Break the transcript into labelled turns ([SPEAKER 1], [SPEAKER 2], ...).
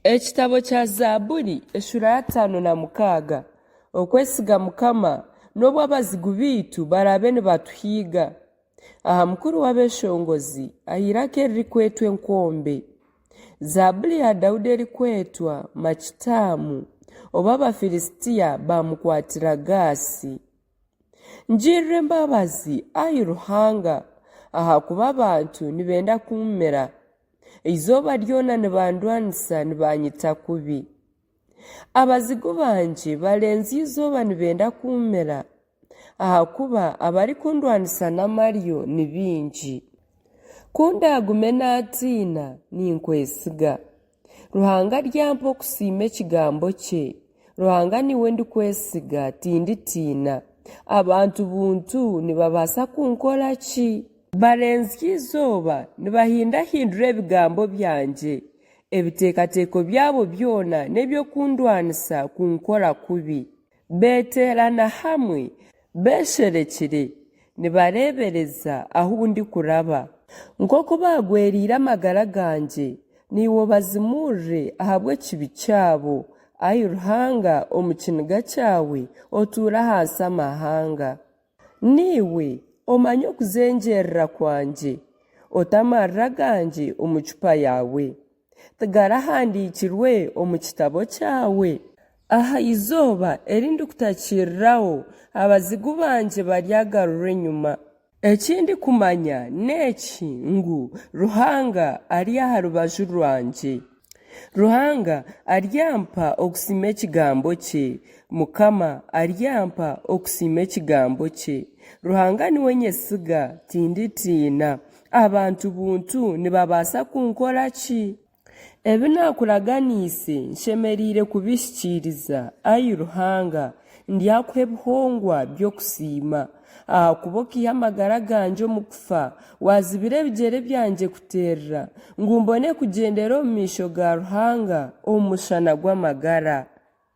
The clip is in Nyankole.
[SPEAKER 1] Ekitabo kya Zaaburi eshuura ya 56 Okwesiga Mukama n'obu abazigu baitu baraabe nibatuhiiga. Aha mukuru w'abeeshongozi aha iraka eririkwetwa enkombe. Zaaburi ya Daudi erikwetwa Makitaamu obu Abafilistia baamukwatira Gaasi. Ngirira embabazi, ai Ruhanga, ahakuba abantu nibenda kummira. Eizooba ryona nibandwanisa nibaanyita kubi. Abazigu bangye barenzya eizooba nibenda kummira, ahakuba abarikundwanisa n'amaryo ni baingi. Ku ndaagume naatiina, ninkwesiga. Ruhanga aryampa okusiima ekigambo kye. Ruhanga niwe ndikwesiga, tinditiina. Abantu buntu nibabaasa kunkora ki? Barenzya eizooba nibahindahindura ebigambo byangye, ebiteekateeko byabo byona n'eby'okundwanisa kunkora kubi. Beeteerana hamwe beesherekire, nibareebereza ahu ndikuraba. Nk'oku baagwereire amagara gangye, naiwe obazimuurire ahabw'ekibi kyabo, ai Ruhanga, omu kiniga kyawe otuure ahansi amahanga. Naiwe omanye okuzengyerera kwangye, ote amarira gangye omu cupa yaawe. Tigarahandiikirwe omu kitabo kyawe? Aha izooba eri ndikutakiriraho, abazigu bangye baryagarurwa enyima. Eki ndikumanya n'eki ngu Ruhanga ari aha rubaju rwangye. Ruhanga aryampa okusiima ekigambo kye, Mukama aryampa okusiima ekigambo kye. Ruhanga niwe nyesiga, tinditiina. Abantu buntu nibabaasa kunkora ki? Ebi naakuraganiise nshemereire kubihikiiriza, ai Ruhanga, ndyakuha ebihongwa by'okusiima, ahakuba okaiha amagara gangye omu kufa, waazibira ebigyere byangye kuterera, ngu mbone kugyendera omu maisho ga Ruhanga omu mushana gw'amagara.